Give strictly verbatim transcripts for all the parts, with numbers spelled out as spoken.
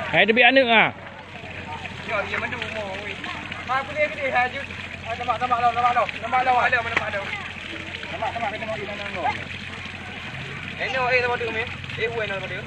Hai, teubiet aneuk ah. Yo, iya madu mo. Ma boleh gede ha jut. Tambah tambah lo, tambah lo, tambah lo. Ada mana tambah lo. Tambah tambah kita mau inan lo. Ini orang tambah tu ni. Eh, buat nama dia.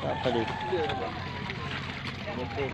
Apa dia?